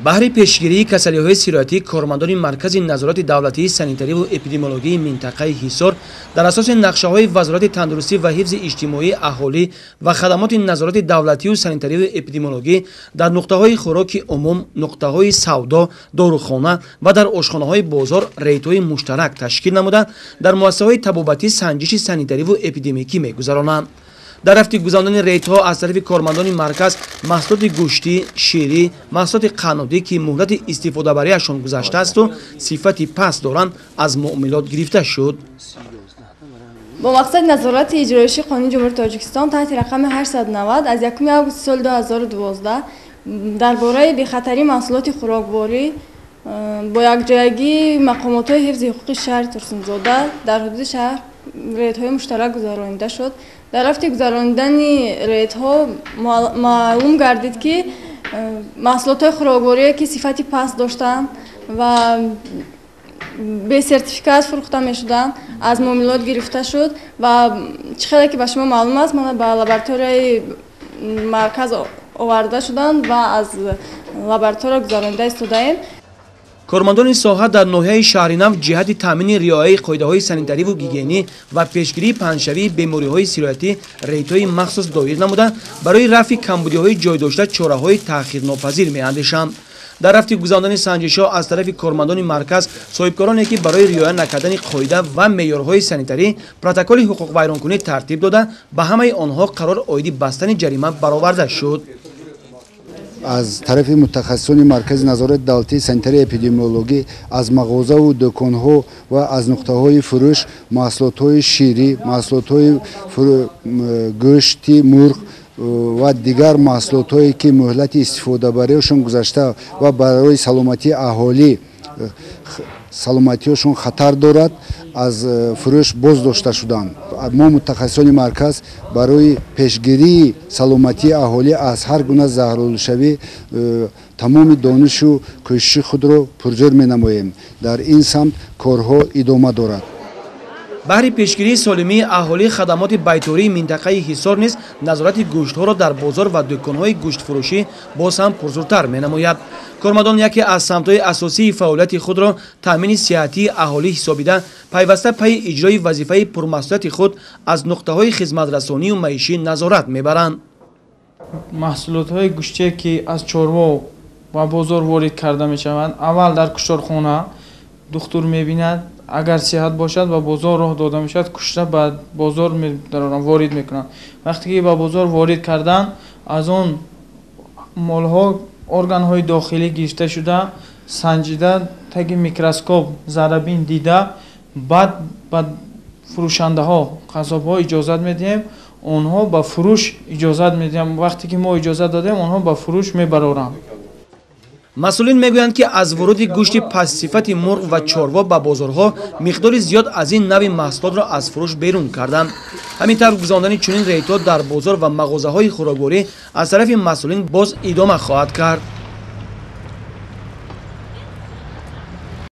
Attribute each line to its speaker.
Speaker 1: Баҳри пешгирии касалиҳои сироятӣ кормандони Маркази назорати давлатии санитариву эпидемиологии минтақаи Ҳисор дар асоси нақшаҳои Вазорати тандурустӣ ва ҳифзи иҷтимоии аҳолӣ ва хадамоти назорати давлатию санитариву эпидемиологӣ дар нуқтаҳои хӯроки умум, нуқтаҳои савдо, дорухона ва дар ошхонаҳои бозор рейдҳои муштарак ташкил намуда, дар муассисаҳои табобатӣ санҷиши санитариву эпидемикӣ мегузаронанд. Дар рафти гузарондани рейдҳо аз тарафи кормандони марказ маҳсулоти гӯштӣ, ширӣ, маҳсулоти қаннодӣ, ки муҳлати истифодабарияшон гузаштаасту сифати паст доранд, аз муомилот гирифта шуд.
Speaker 2: Бо мақсади назорати иҷроиши Қонуни Ҷумҳурии Тоҷикистон таҳти рақами 890 аз 1 августи соли 2012 дар бораи бехатарии маҳсулоти хӯрокворӣ бо якҷоягии мақомотҳои ҳифзи ҳуқуқи шаҳри Турсунзода дар ҳудуди шаҳр рейдҳои муштарак гузаронида шуд. Дар рафти гузаронидани рейдҳо маълум гардид, ки маҳсулотҳои хӯрокворие, ки сифати паст доштанд ва бесертификат фурӯхта мешуданд, аз муомилот гирифта шуд ва чӣ хеле ки ба шумо маълум аст, мана ба лабораторияи марказ оварда шуданд ва аз лаборатория гузаронида истодаем.
Speaker 1: Кормандони соҳа дар ноҳияи Шаҳринав ҷиҳати таъмини риояи қоидаҳои санитариву гигиенӣ ва пешгирии паҳншавии бемориҳои сироятӣ рейдҳои махсус доир намуда, барои рафъи камбудиҳои ҷойдошта чораҳои таъхирнопазир меандешанд. Дар рафти гузарондани санҷишҳо аз тарафи кормандони марказ соҳибкороне, ки барои риоя накардани қоида ва меъёрҳои санитарӣ протоколи ҳуқуқвайронкунӣ тартиб дода, ба ҳамаи онҳо қарор оиди бастани ҷарима бароварда шуд.
Speaker 3: Аз тарафи мутахассисони Маркази назорати давлатии санитарии эпидемиологӣ аз мағозаву дӯконҳо ва аз нуқтаҳои фурӯш маҳсулотҳои ширӣ, маҳсулотҳои гӯшти мурғ ва дигар маҳсулотҳое, ки муҳлати истифодабариашон гузашта ва барои саломатии аҳолӣ саломатиашон хатар дорад, аз фурӯш боздошта шуданд. Мо, мутахассисони марказ, барои пешгирии саломатии аҳолӣ аз ҳар гуна заҳролудшавӣ тамоми донишу кӯшиши худро пурзӯр менамоем. Дар ин самт корҳо идома дорад.
Speaker 1: Баҳри пешгирии солимии аҳолӣ хадамоти байтории минтақаи Ҳисор низ назорати гӯштҳоро дар бозор ва дӯконҳои гӯштфурӯшӣ боз ҳам пурзӯртар менамояд. Кормандон яке аз самтҳои асосии фаъолияти худро таъмини сиҳатии аҳолӣ ҳисобида, пайваста пайи иҷрои вазифаи пурмасъулияти худ аз нуқтаҳои хизматрасонию маишӣ назорат мебаранд.
Speaker 4: Маҳсулотҳои гӯштие, ки аз чорво ба бозор ворид карда мешаванд, аввал дар кушторхона духтур мебинад, агар сиҳат бошад, ба бозор роҳ дода мешавад, кушта ба бозор ворид мекунанд. Вақте ки ба бозор ворид карданд, аз он молҳо органҳои дохилӣ гирифта шуда, санҷида, таги микроскоп заррабин дида, баъд ба фурӯшандаҳо, қассобҳо иҷозат медиҳем, онҳо ба фурӯш иҷозат медиҳем. Вақте ки мо иҷозат додем, онҳо ба фурӯш мебароранд.
Speaker 1: Масъулин мегӯянд, ки аз вуруди гӯшти пастсифати мурғ ва чорво ба бозорҳо миқдори зиёд аз ин нави маҳсулотро аз фурӯш берун карданд. Ҳамин тавр, гузарондани чунин рейдҳо дар бозор ва мағозаҳои хӯрокворӣ аз тарафи масъулин боз идома хоҳад кард.